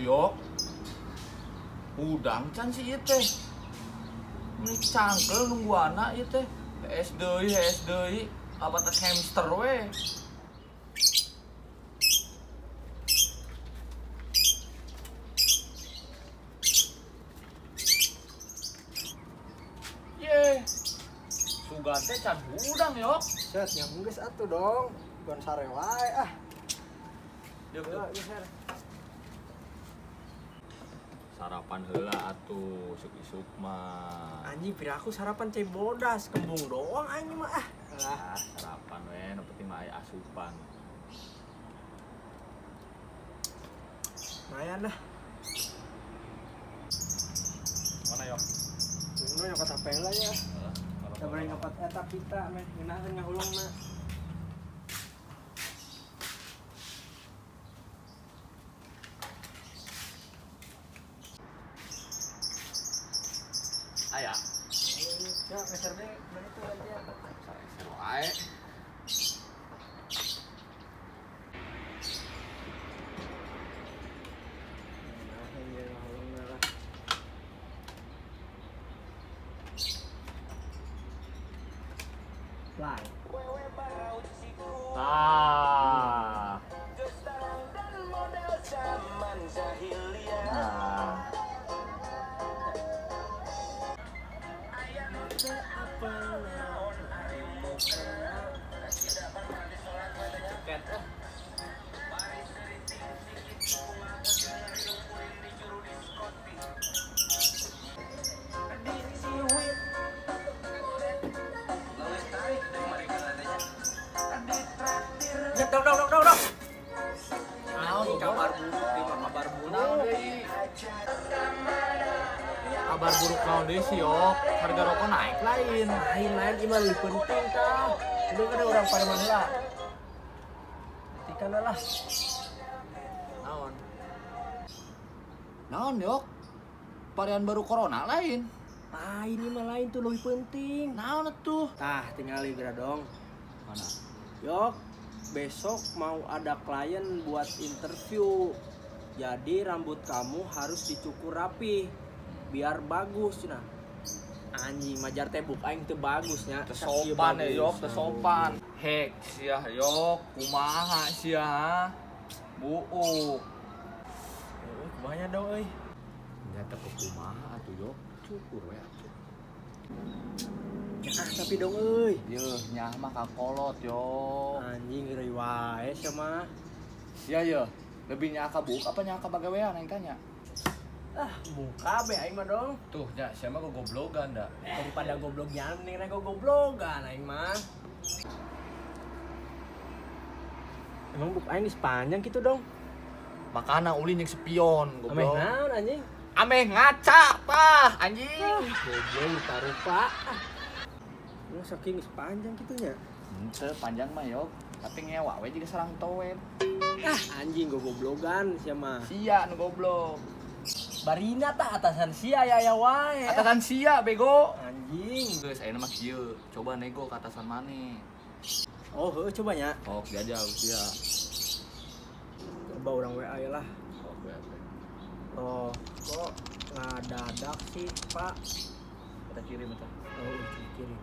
yok. Udang can si ieu teh. Meni cangkel nungguana ieu teh. HS deui, apa teh hamster we. Ye. Sugan teh can hudang yok. Set nyambung geus atuh dong. Bukan sare wae ah. Diuk tuh. Sarapan heula atuh isuk-isuk mah. Anjing piraku sarapan cai bodas kembung doang anjing mah ah. Ah, sarapan we nu penting mah aya asupan. Lumayan lah. Mana yok? Nu nyokot HP lah ya. Kita bari nyokot eta pita meh ngeunaheun ngahulengna. Aya. Ya, meser deh, mana itu aja. Sareser wae. Fly. Tah. Nah. Ceket. Dong dong dong dong. Naon kabar buruk ieu kabar buruk. Kabar buruk naon deui sih yok? Harga rokok naik lain. Lain-lain ieu mah leuwih penting tah. Udah kada urang pareman heula. Buktikan lah. Naon? Naon yok? Varian baru corona lain. Lain ieu mah lain tuh leuwih penting. Naon atuh? Tah tingali geura dong. Mana? Yok, besok mau ada klien buat interview. Jadi rambut kamu harus dicukur rapi biar bagus nah. Anjing majar teh buk aing teu bagus nya. Teu sopan ya yok, teu sopan. Hek sia yok, kumaha sia? Buuk. Kumaha nya dong euy? Nya teh kumaha atuh yok, cukur we atuh. Ah, tapi dong euy. Yeuh, nyah mah kakolot yok. Anjing geureuy wae sia mah. Sia yeuh, lebih nyaah ka buuk apa nyaah ka bagawean aing tanya? Ah, muka be aing mah dong. Tuh, nya sia mah gogoblogan da. Daripada goblok nya mending rek gogoblogan aing mah. Emang buk aing geus panjang kitu dong. Makana ulin jeung spion goblok. Ameh naon anjing? Ameh ngaca tah anjing. Goblok rupa-rupa. Lu saking geus panjang kitu nya. Henteu panjang mah yok, tapi ngewa we jiga sarang towen. Ah, anjing gogoblogan sia mah. Sia nu goblok. Barina tah atasan sia ya ya wae. Atasan sia bego. Anjing. Geus ayeuna mah kieu, coba nego ka atasan maneh. Oh, heuh coba nya. Ok, jajal sia. Coba urang WA ya lah. Ok, WA. Oh, kok ngadadak sih, Pak? Kita kirim eta. Oh, kirim.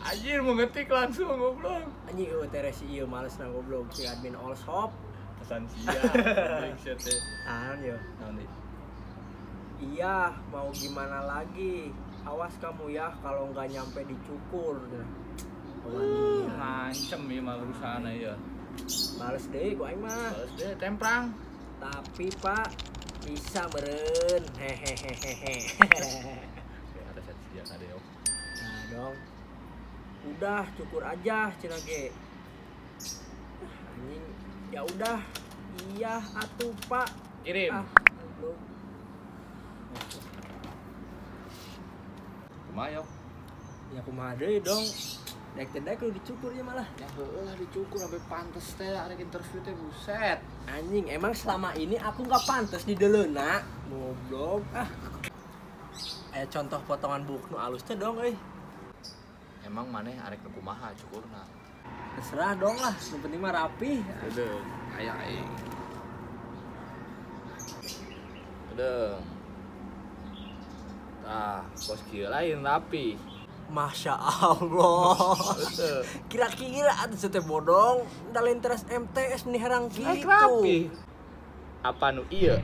Anjir mau ngetik langsung goblok. Anjing eueuh teh resi ieu males na goblok si admin all shop. Pesan sia, anjing sia teh. Naon yo? Naon deui? Iya, mau gimana lagi? Awas kamu ya kalau nggak nyampe dicukur. Ngancem ieu mah perusahaan ieu. Males deui ku aing mah. Males deui temprang. Tapi Pak bisa meureun. Hehehehe. Atasan sia kade yok. Nah dong. Udah cukur aja cenah ge. Anjing, ya udah. Iya atuh Pak. Kirim. Ah, goblok. Kumaha yok? Ya kumaha deui dong. Dek teh dek lu dicukur ya malah. Ya heueuh lah dicukur sampai pantes teh arek interview teh buset. Anjing, emang selama ini aku nggak pantes di deleuna. Goblok ah. Contoh potongan buk nu alus teh dong euy. Emang maneh arek nu kumaha cukurna? Terserah dong lah, yang penting mah rapi. Udah, aya aing. Kedeung. Tah, kos kieu lain rapi. Masya Allah. Kira-kira atuh teh bodong, da lain teras MTS meni herang kitu. Rapi. Apa nu ieu?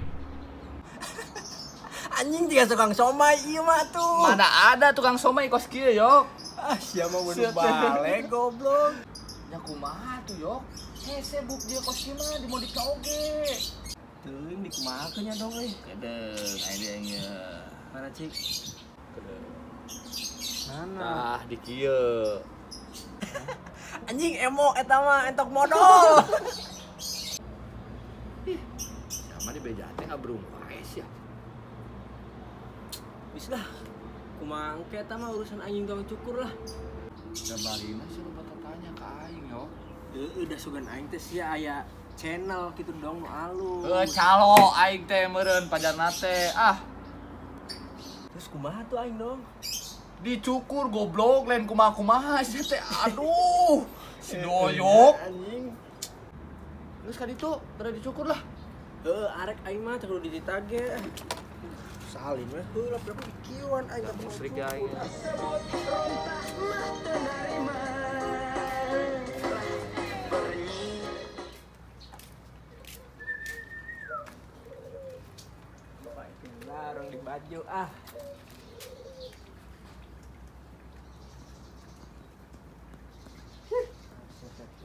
Anjing tiga tukang somai ieu mah tuh. Mana ada tukang somai kos kieu, Yok. Ah, sia mah bunuh balik goblok. Ya kumaha tuh, Yok? Hese buk dia kos kieu mah dimodifna oge. Teuing dikumahakeun nya dong euy. Kedeung, aya dia ieu. Mana cik? Kedeung. Mana? Tah di kieu. Anjing emo eta mah entok modal. Ih, sama di beja teh ngabrung wae sia. Wis lah. Kumaha engke eta mah urusan anjing tukang cukur lah. Gambarina sih lupa tanya ka aing yo. Heueuh da sugan aing teh sia aya channel kitu dong nu alus. Heuh calo aing teh meureun pajarna teh. Ah. Terus kumaha tuh aing dong? Dicukur goblok lain kumaha-kumaha sia teh. Aduh. Si doyok. Anjing. Terus ka ditu teu dicukur lah. Heuh arek aing mah teh kudu ditage. Salin weh heula berapa kieuan aing teh musrik ya aing. Bapak larang di baju ah.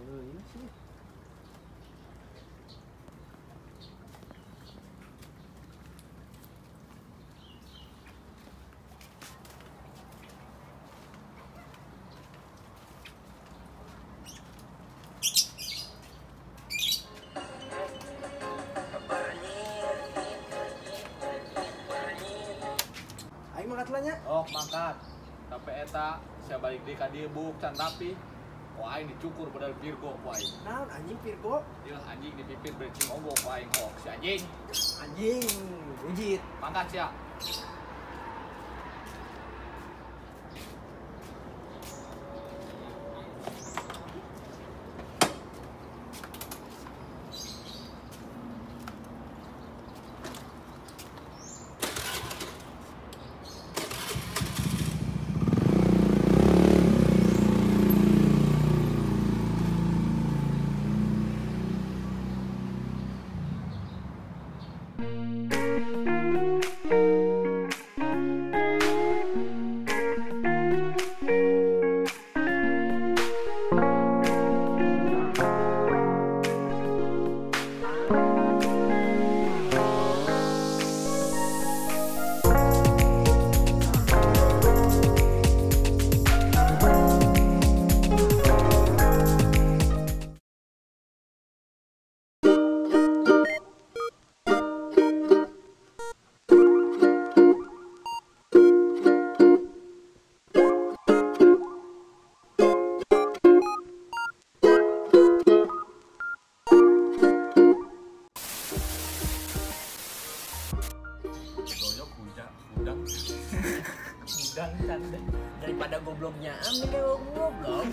Ini sih. Aing mangkat lah nya. Oh, mangkat. Tapi eta sia balik deui ka dieu buk can rapi. Wah, aing dicukur padahal Virgo ku aing. Naon anjing Virgo? Ieu anjing di pipir brecing ogo ku aing kok si anjing. Anjing, ujit. Mangkat sia. Udang can deh. Daripada gobloknya ambil kayak goblok.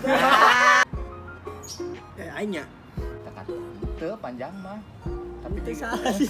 Aing nya. Tekan teu panjang mah. Tapi teu salah sih.